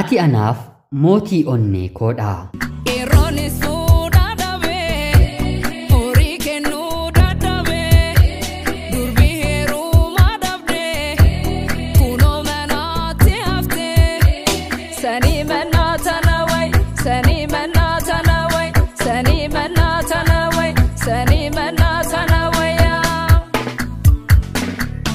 Ati anaaf mootii onnee koodha. Qeerroonis fuudhaa dhabee, horii kennuu dadhabee, durbi heerumaa dhabdee, kunoo manaatti haftee. Sanii mannaa tana wayi, sanii mannaa tana wayi, sanii mannaa tana wayi, sanii mannaa tana wayaa.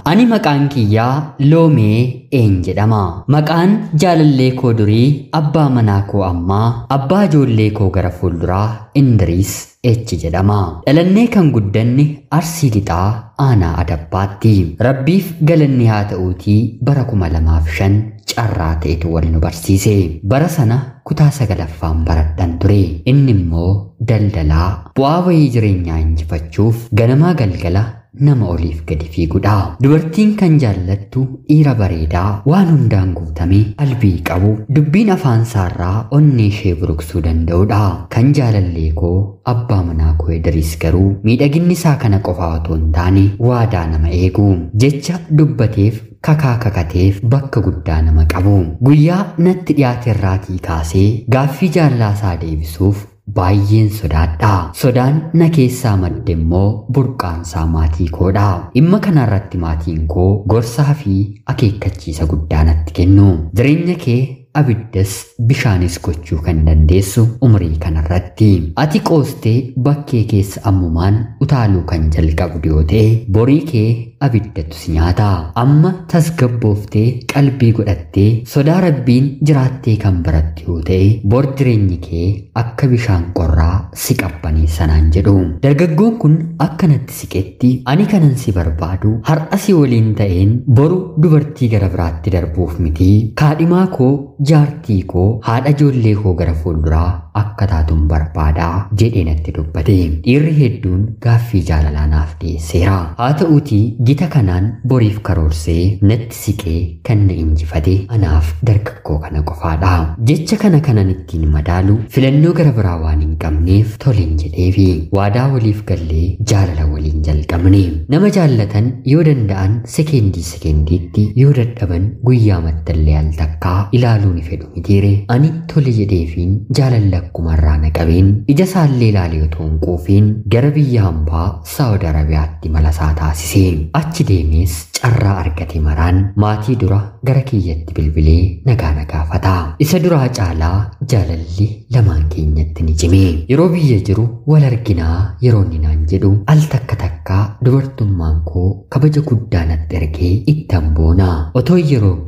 Ani maqaan kiyyaa Loomee Een jedhama. Maqaan jaalallee koo durii, abbaa manaa koo ammaa, abbaa ijoollee koo gara fuulduraa Indiriis H jedhama. Dhalannee kan guddanne Arsii Lixaa Aanaa Adabbaatti. Rabbiif galanni haa ta'uutii bara 2005 carraa ta'etu wal nu barsiise. Bara sana kutaa sagalaffaan baradhan ture. Inni immoo daldalaa bu'aa wayii jireenyaa injifachuuf ganamaa galgala nama oliif gadi fiigudha. Dubartiin kan jaallattu dhiira bareedaa waan hundaan guutame qalbii qabu dubbiin afaan saarraa onnee ishee buruqsuu danda'udha. Kan jaalallee koo abbaa manaa koo Idriis garuu miidhaginni isaa kana qofaa otoo hin taane waadaa nama eegu. Jecha dubbateef kakaa kakateef bakka guddaa nama qabu. Guyyaa natti dhiyaate irraatii kaasee gaaffii jaalalaa isaa deebisuuf baay'een sodaadha. Sodaan na keessaa madde immoo burqaansaa maatii koodha. Dhimma kanarratti maatiin koo gorsaa fi akeekkachiisa guddaa natti kennu. Jireenya kee abiddas bishaanis gochuu kan dandeessu umrii kanarratti. Ati qoostee bakkee keessa ammumaan utaaluu kan jalqabdu yoo ta'e borii kee abiddatu si nyaata. Amma tasgabbooftee qalbii godhattee sodaa rabbiin jiraattee kan barattu yoo ta'e bor jireenyi kee akka bishaan qorraa si qabbaneessanaan jedhu. Dargaggoon kun akkanatti siqetti ani kanan si barbaadu har'a si waliin ta'een boru dubartii gara biraatti darbuuf miti. Kaadhimaa koo, jaartii koo, haadha ijoollee koo gara fuulduraa akka taatuun barbaadaa jedhee natti dubbate. Dhiirri hedduun gaaffii jaalalaa naaf dhiyeesseera. Haa ta'uutii gita kanaan boriif karoorsee natti siqee kan na injifate anaaf dargaggoo kana qofaadha. Jecha kana kanan ittiin madaalu filannoo gara biraa waan hin qabneef toleen jedheefi waadaa waliif gallee jaalala waliin jalqabne. Nama jaallatan yoo danda'an sekeendii sekendiitti, yoo dadhaban guyyaa mattallee al takkaa ilaaluu ni fedhu mitiire. Ani tole jedheefiin jaalalli akkuma irraa na qabeen ija isaallee ilaalee otoo hin quufiin gara biyya hambaa Saawud Arabiyaatti malasaa taasise. Achi deemees carraa argate maraan maatii dura gara kiyyatti bilbilee nagaa na gaafata. Isa duraa caalaa jaalalli lamaan keenyatti ni cime. Yeroo biyya jiru wal arginaa yeroo inni naan jedhu al takka takkaa dubartummaan koo kabaja guddaa natti ergee ittan boona. Otoo yeroon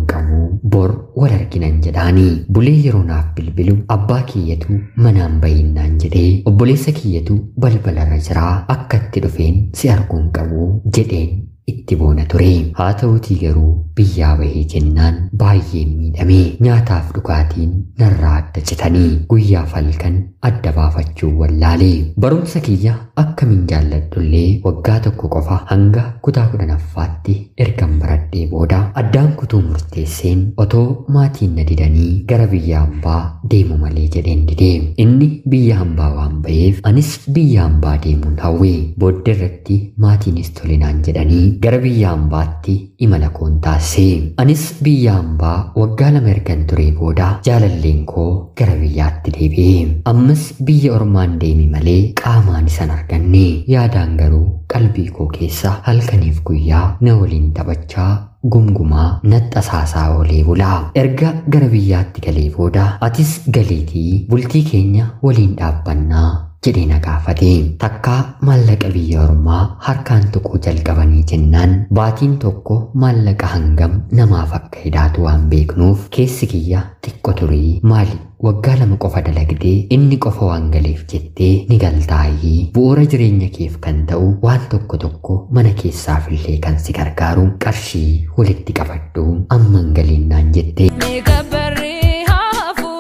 qabu bor wal arginan jedhaani. Bulee yeroo naaf bilbilu abbaa kiyyatu manaan bahinnaan jedhee obboleessa kiyyatu balbalarra jiraa akka itti dhufeen si arguun qabu jedheen itti boona ture. Haa ta'uutii garuu biyyaa bahee jennaan baay'een miidhame. Nyaataaf dhugaatiin narraa adda citanii guyyaaf halkan adda baafachuu wallaale. Barumsa kiyya akkamiin jaalladhullee waggaa tokko qofa hanga kutaa 10ffaatti ergan baradhee booda addaan kutuu murteesseen otoo maatiin na didanii gara biyya hambaa deemu malee jedheen dide. Inni biyya hambaa waan ba'eef anis biyya hambaa deemuun hawwe. Booddee irratti maatiinis tolinaan jedhanii gara biyya hambaatti imala koon taasise. Anis biyya hambaa waggaa 2 ergan turee booda jaalalleen koo gara biyyaatti deebi'e. Ammas biyya ormaan deemi malee qaamaan isan arganne. Yaadaan garuu qalbii koo keessa halkaniif guyyaa na waliin taphachaa gumgumaa naxxasaasaa oolee bulaa. Erga gara biyyaatti galee booda atis galeetii bultii keenya waliin dhaabbannaa jedhee na gaafate. Takkaa maallaqa biyya ormaa harkaan tuquu jalqabanii jennaan baatiin tokko maallaqa hangam namaaf akka hidhaatu waan beeknuuf keessi kiyya xiqqo turii maali waggaa 2 qofa dalagdee inni qofa waan galeef jettee ni galtaayii bu'uura jireenya keef kan ta'u waan tokko tokko mana keessaafillee kan si gargaaru qarshii walitti qabadhu amman galiinnaan jette. Ni gabbarri haa hafu,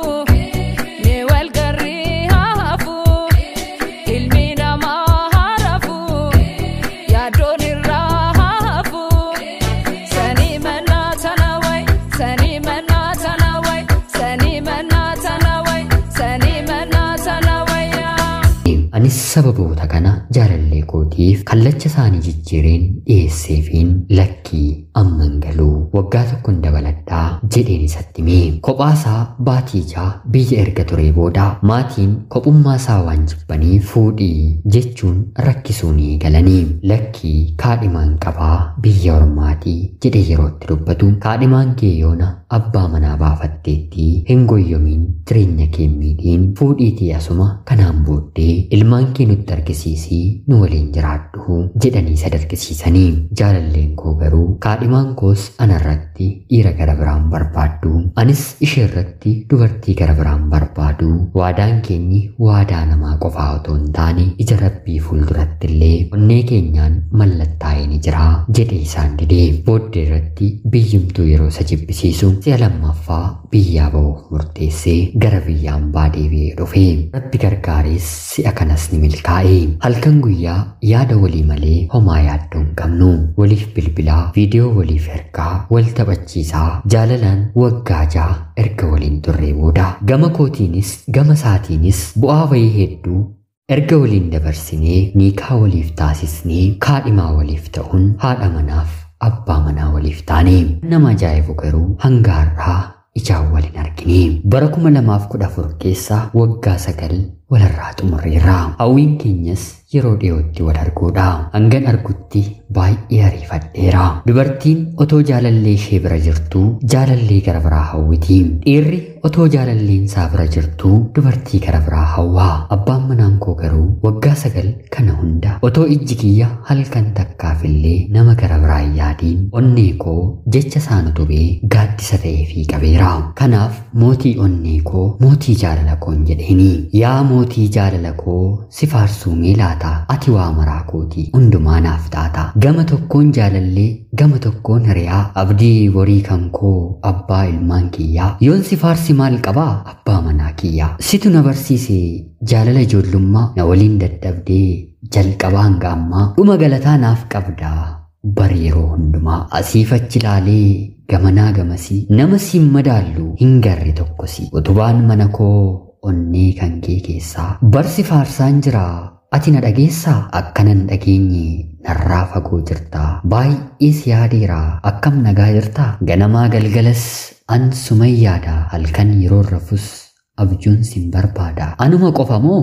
ni wal garri haa hafu, ilmi namaa haa rafu, yaaddoon irraa haa hafu. Sanii mannaa tana wayi, sanii mannaa tana wayi, sanii mannaa tana wayi, sanii mannaa tana wayaa. Anis sababoota kana jaalallee kootiif kallacha isaanii jijjiireen dhiyeesseefiin lakkii amman galuu waggaa tokkon dabaladhaa jedheen isatti hime. Kophaasaa baatii 6 biyya erga turee booda maatiin kophummaa isaa waan jibbaniif fuudhii jechuun rakkisuu ni galanii. Lakkii kaadhimaan qabaa biyya ormaatii jedhee yeroo itti dubbatu kaadhimaan kee yoona abbaa manaa baafatteettii hin goyyomiin jireenya kee miidhiin fuudhiitii asuma kanaan booddee ilmaan kee nutti argisiisii nu waliin jiraadhu jedhanii isa dargisiisanii. Jaalalleen koo garuu kaadhimaan koos anarratti dhiira gara biraan barbaaddu, anis isheerratti dubartii gara biraan barbaadu. Waadaan keenyi waadaa namaa qofaa otoo hin taane ija rabbii fuulduratti illee onnee keenyaan mallattaa'ee ni jira jedhee isaan didee. Booddee irratti biyyumtuu yeroo isa jibbisiisu si'a lammaffaa biyyaa ba'uuf murteessee gara biyya hambaa deebi'ee dhufe. Rabbi gargaarees si'a kanas ni milkaa'e. Halkan guyyaa yaada walii malee homaa yaaddoo hin qabnu. Waliif bilbilaa, viidiyoo waliif ergaa, wal taphachiisaa jaalalaan waggaa 6 erga waliin turree booda gama kootiinis gama isaatiinis bu'aa bayii hedduu erga waliin dabarsinee niikaa waliif taasisnee kaadhimaa waliif ta'uun haadha manaaf abbaa manaa waliif taane. Nama ajaa'ibu garuu hanga har'aa ijaan waliin argine. Bara 2014 keessa waggaa 9 walarraa xumurreerra. Hawwiin keenyas yeroo dhiyootti wal arguudha. Hangan argutti baay'ee ariifadheera. Dubartiin otoo jaalallee ishee bira jirtuu jaalallee gara biraa hawwiti. Dhiirri otoo jaalalleen isaa bira jirtuu dubartii gara biraa hawwa. Abbaan manaan koo garuu waggaa 9 kana hunda otoo ijji kiyya halkan takkaafillee nama gara biraa hin yaadiin onnee koo jecha isaan utubee gaaddisa ta'eefii qabeera. Kanaaf mootii onnee koo mootii jaalala koon jedheeni. Yaa mootii jaalala koo si faarsuu mee laata? Ati waa maraa kootii hundumaa naaf taata. Gama tokkoon jaalallee gama tokkoon hiriyaa abdii borii kan koo abbaa ilmaan kiyyaa. Yoon si faarsi maal qabaa abbaa manaa kiyyaa. Situ na barsiise jaalala ijoollummaa na waliin dadhabdee jalqabaa hanga ammaa dhuma galataa naaf qabdaa bar yeroo hundumaa. Asiif achi ilaalee gamanaa gamasii nama siin madaallu hin garre tokkosi. Utubaan mana koo onnee kan kee keessaa barsi faarsaan jira ati na dhageessaa? Akkanan dhageenye narraa fagoo jirtaa. Baay'ee si yaadeera akkam nagaa jirtaa? Ganamaa galgalas an suma yaada halkan yeroo rafus abjuun sin barbaada. Anuma qofa moo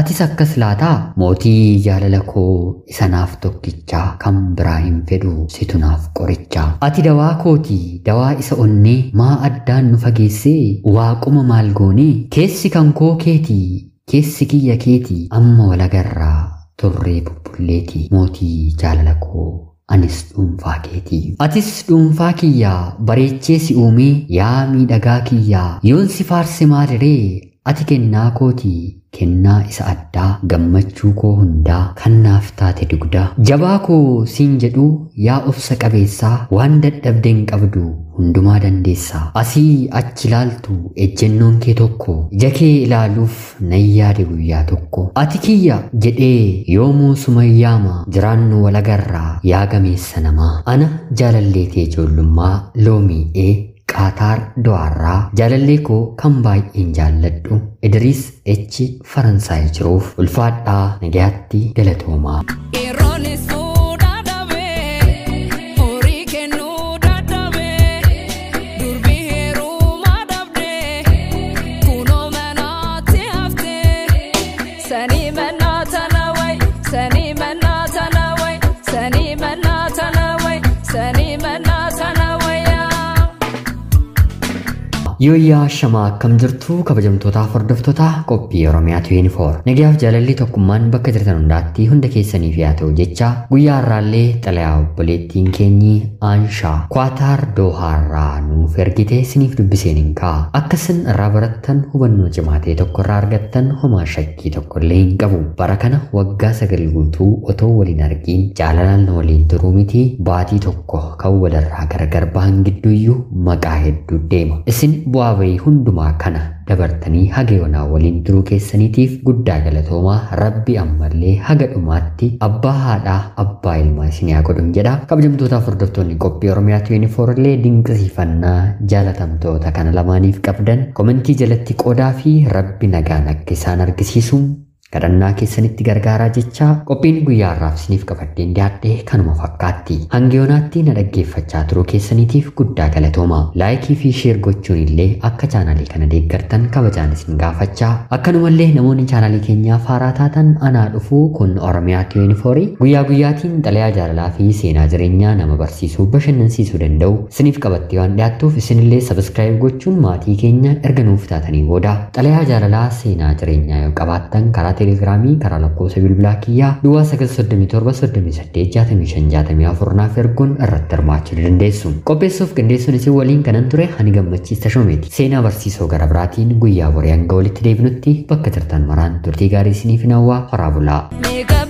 atis akkas laataa? Mootii jaalala koo isa naaf tokkichaa kan biraa hin fedhu situ naaf qorichaa. Ati dawaa kootii dawaa isa onnee maa addaan nu fageessee waaquma maal goonee? Keessi kan koo keetii keessi kiyya keetii amma walagarraa turree bubbulleetii. Mootii jaalala koo anis dhuunfaa keetii. Atis dhuunfaa kiyyaa bareechee si uumee yaa miidhagaa kiyyaa yoon si faarse maaliree? Ati kennaa kootii kennaa isa addaa gammachuu koo hundaa kan naaf taate dugdaa. Jabaa koo siin jedhu yaa obsa qabeessaa waan dadhabde hin qabdu hundumaa dandeessaa. Asii achi ilaaltu ejjennoon kee tokko ija kee ilaaluuf nan yaade guyyaa tokko. Ati kiyya jedhee yoomuu suma yaama jiraannu walagarraa yaa gameessa namaa. Ana jaalallee tee ijoollummaa loomii'ee Qaataar Do'aarraa jaalallee koo kan baay'een jaalladhu Idris H Faransaay jiruuf ulfaadhaa nagayaatti galatoomaa. Yeroonis fuudhaa dhabee horii kennuu dadhabee durbi heerumaa dhabdee kunoo manaatti haftee sanii manaa tana wayi sanii manaa tana wayi sanii manaa tana wayi sanii manaa tana wayaa. Yooyyaa shamaa akkam jirtu kabajamtootaaf hordoftoota qophii Oromiyaa 24. Nagayaaf jaalalli tokkummaan bakka jirtan hundaatti hunda keessaniif yaa ta'u jecha guyyaa har'aallee xalayaa obboleettiin keenyi Aanshaa Kwaataar Doohaarraa nuuf ergite isiniif dubbiseen hin ka'a. Akka isin irraa barattan hubannoo cimaa ta'e tokko irraa argattan homaa shakkii tokko illee hin qabu. Bara kana waggaa 9 guutuu otoo waliin argiin jaalalaan waliin turuu miti baatii tokko kan walirraa gargar bahan gidduuyyuu maqaa hedduu deema. Isin bu'aa bayii hundumaa kana dabartanii haga yoonaa waliin turuu keessaniitiif guddaa galatoomaa. Rabbi ammallee haga dhumaatti abbaa haadhaa abbaa ilmaa isin haa godhun jedha. Kabajamtootaaf hordoftoonni qophii Oromiyaa 24 illee dinqisiifannaa jaalatamtoota kana lamaaniif qabdan komentii jalatti qoodaa fi rabbi nagaan akka isaan argisiisu Kadhannaa keessanitti gargaaraa jechaa qophiin guyyaa har'aaf isiniif qabadheen dhiyaadhe kanuma fakkaatti. Hanga yoonaatti na dhaggeeffachaa turuu keessaniitiif guddaa galatooma. Laayikii fi sheer gochuun illee akka chaanalii kana deeggartan kabajaan isin gaafachaa. Akkanumallee namoonni chaanalii keenyaaf haaraa taatan anaa dhufuu kun Oromiyaa 24 guyyaa guyyaatiin xalayaa jaalalaa fi seenaa jireenyaa nama barsiisuu bashannansiisuu danda'u isiniif qabattee waan dhiyaattuuf isinillee sabiskiraayib gochuun maatii keenya erga nuuf taatanii booda xalayaa jaalalaa seenaa jireenyaa yoo qabaattan karaa teelegiraamii karaa lakkoofsa bilbilaa kiyyaa duwwaa 937 38 65 64 naaf erguun irratti hirmaachuu ni dandeessu. Qopheessuuf qindeessuun isin waliin kanan ture ani Gammachiis Tashoomeeti. Seenaa barsiisoo gara biraatiin guyyaa borii hanga walitti deebinutti bakka jirtan maraan turtii gaarii isiniif hawwaa horaa bulaa. Meeqa